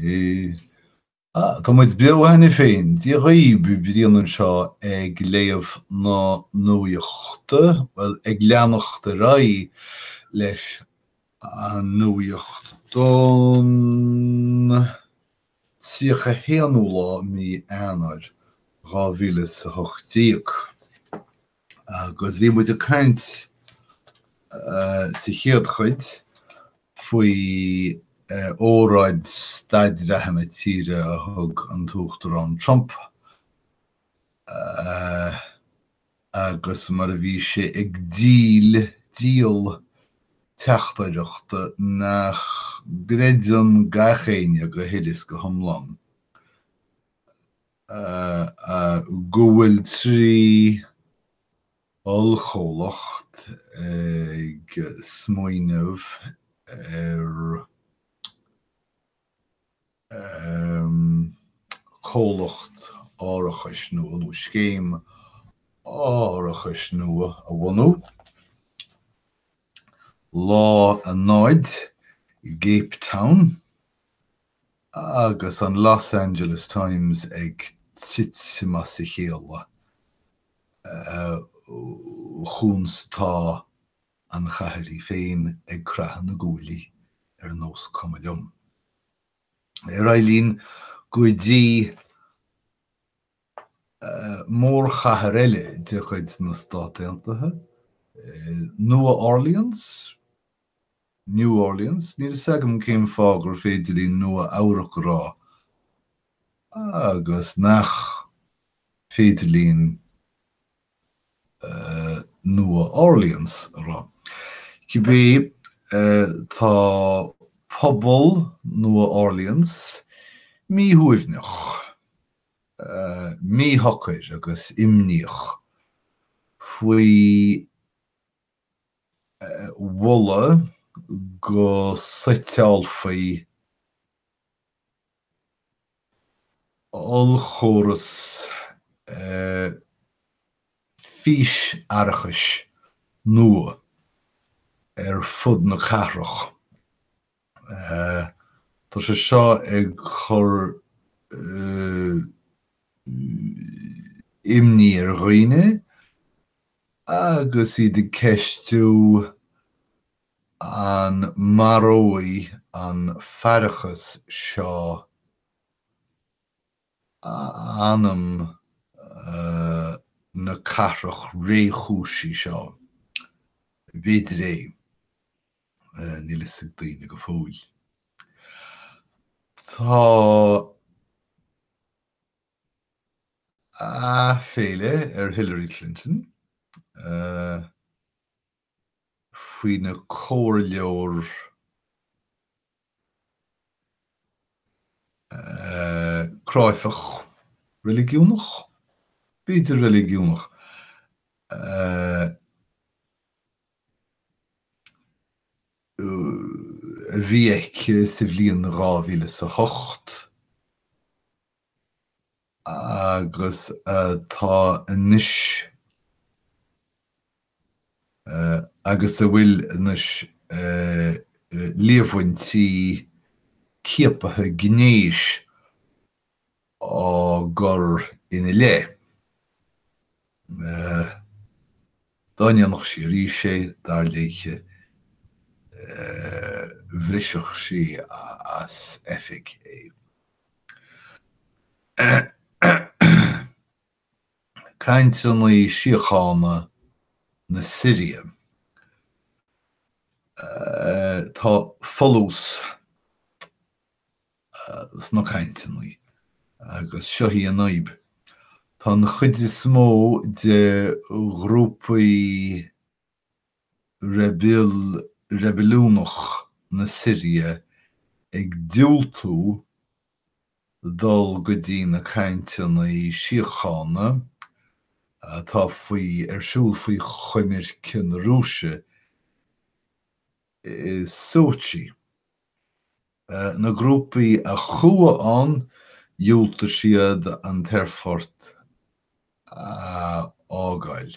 Tá muid beo cheana féin. Dia dhaoib, Brian anseo ag léamh na nuachta, bhuel, ag leanacht ar aghaidh leis an nuacht don 31ú lá mí Eanáir 2018. Agus bhí muid ag caint sa chéad chuid faoi óráid staid reatha na tíre a thug an tUachtarán Trump agus mar a bhí sé ag díol díol teachtaireachta nach gcreideann gach éinne go huile is go hiomlán. go bhfuil 3 ollchomhlacht ag smaoineamh ar chomhlacht árachais nua nó scéim árachais nua a bhunú. Lá 0 i gCape Town. Agus an Los Angeles Times ag titim as a chéile chúns tá an chathair í féin ag croitheadh na gcuaillí ar nós cuma liom. Ar aghaidh linn go dtí mórchathair eile de chuid na Stát Aontaithe, Nua Orleans? New Orleans? Níl fhios agam cén fáth gur féidir linn Nua Eabhrac a rá agus nach féidir linn Nua Orleans a rá. Cibé, tá pobal Nua Orleans míshuaimhneach. míshocair agus imníoch faoi mholadh go suiteálfaí ollchóras físfhaireachais nua ar fud na cathrach. Tá sé seo ag cur imní ar dhaoine agus iad ag ceistiú an maróidh an faireachas seo anam na cathrach réchúisí seo. B'fhéidir é. Níl fhios ag daoine go fóill. Tá aiféala ar Hillary Clinton faoina comhairleoir cráifeach, reiligiúnach? B'fhéidir reiligiúnach. a bhí aici sa bhliain 2008 agus atá anois agus a bhfuil anois líomhaintí ciaptha gnéis á gcur ina leith. Dá ndéanfadh sí arís é, dar léithe, bhrisfeadh sí as oifig é. Cainteanna síochána na Siria. Tá folús sna cainteanna, agus seo í an fhadhb, tá an chuid is mó de ghrúpaí reibiliúnach na Siria ag diúltú dul go dtí na cainteanna síochána atá faoi ar siúl faoi choimirce na Rúise i Sochi. Na grúpaí a chuaigh ann, dhiúltaigh siad an t-aerfort a fhágáil.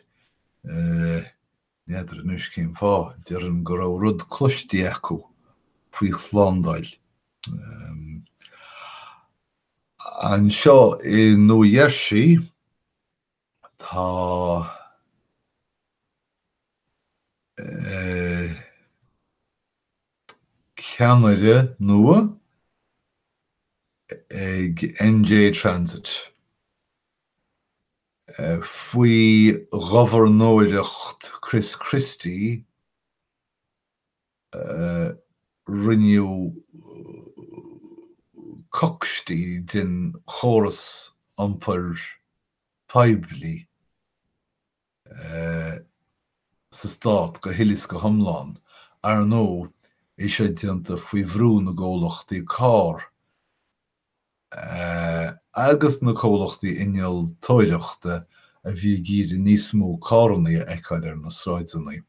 N'fheadar anois cén fáth, déarfainn go raibh rud cloiste acu faoi shlándáil. Anseo i Nua Gheirsí tá ceannaire nua ag NJ Transit. Faoi ghobharnóireacht Chris Christie, rinneadh coicstí den chóras iompair poiblí sa stát go huile is go hiomlán. Ar ndóigh, é seo déanta faoi bhrú na gcomhlachtaí carr agus na comhlachtaí innealtóireachta a bhí ag iarraidh níos mó carranna a fheiceáil ar na sráideanna.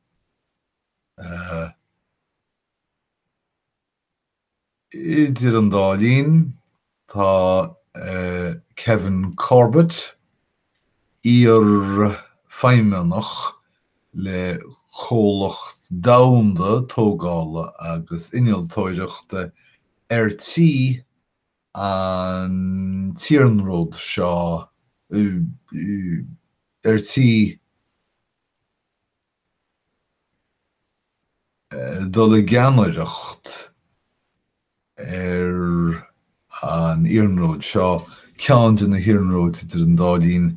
Idir an dá linn, tá Kevin Corbett, iar-fheidhmeannach le comhlacht domhanda tógála agus innealtóireachta, ar tí an t-iarnród seo, ar tí dul i gceannaireacht ar an iarnród seo, ceann de na hiarnróid idir an dá linn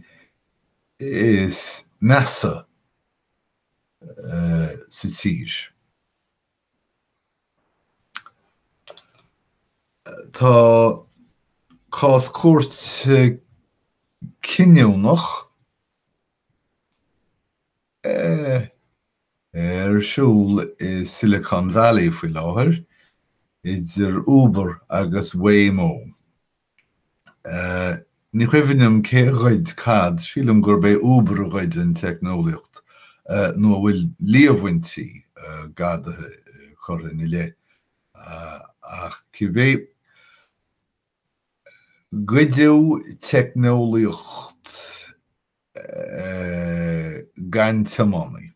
is measa sa tír. Tá cás cúirte cinniúnach ar siúl i Silicon Valley faoi láthair idir Uber agus Waymo. Ní cuimhin liom cé a ghoid cad, sílim gurb é Uber a ghoid an teicneolaíocht nó a bhfuil líomhaintí gadaithe curtha ina leith ach cibé. Goideadh teicneolaíocht gan tiománaí.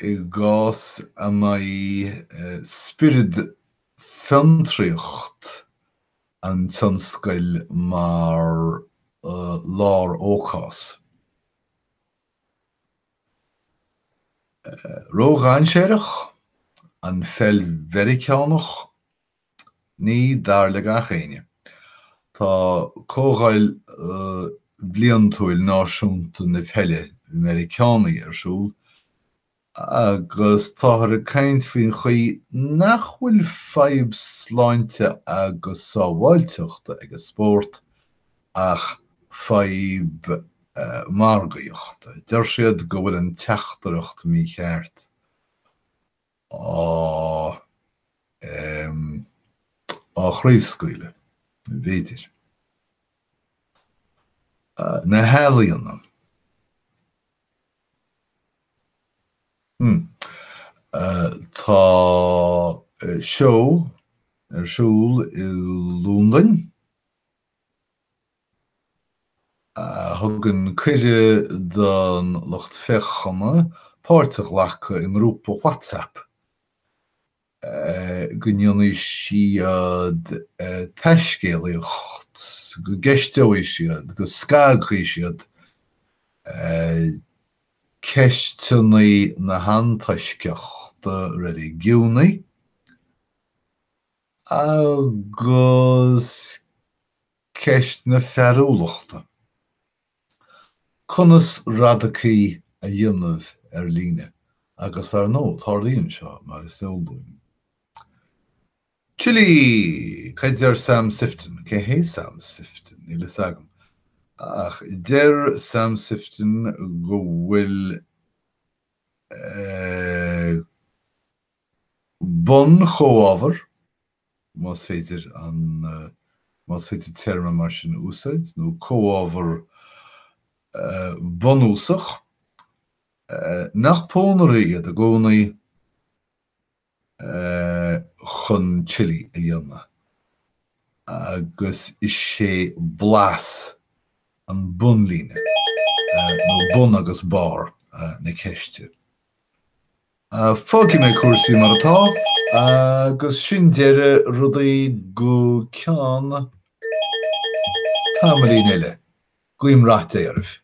I gcás a mbeidh spiorad fiontraíocht an tionscail mar lárfhócas. Ródhainséarach? An pheil Mheiriceánach? Ní dar le gach éinne. Tá comhdháil bhliantúil náisiúnta na peile Meiriceánaí ar siúl agus táthar ag caint faoin chaoi nach bhfuil fadhb sláinte agus sábháilteachta ag an spórt ach fadhb margaíochta. Deir siad go bhfuil an teachtaireacht mícheart á á chraobhscaoileadh, b'fhéidir. Na healaíona. Tá seó ar siúl i Londain a thugann cuireadh don lucht féachana páirt a ghlacadh i ngrúpa WhatsApp go ndéanfaidh siad taiscéalaíocht, go gceisteoidh siad, go scagfaidh siad ceisteanna na hantoisceachta reiligiúnaí agus ceist na fearúlachta. Conas radacaí a dhéanamh ar líne? Agus ar ndóigh, tarlaíonn seo, mar is eol dúinn. Chile! Cad a deir Sam Sifton? Cé hé Sam Sifton? Níl fhios agam. Ach deir Sam Sifton go bhfuil bun-chomhábhar, más féidir an, más féidir téarma mar sin a úsáid, nó comhábhar bunúsach, nach pónairí iad i gcónaí, chun chili a dhéanamh. Agus is é blas an bunlíne, nó bun agus barr na ceiste. Fágfaidh mé cúrsaí mar atá. Agus sin deireadh rudaí go ceann tamaillín eile. Guím rath Dé oraibh.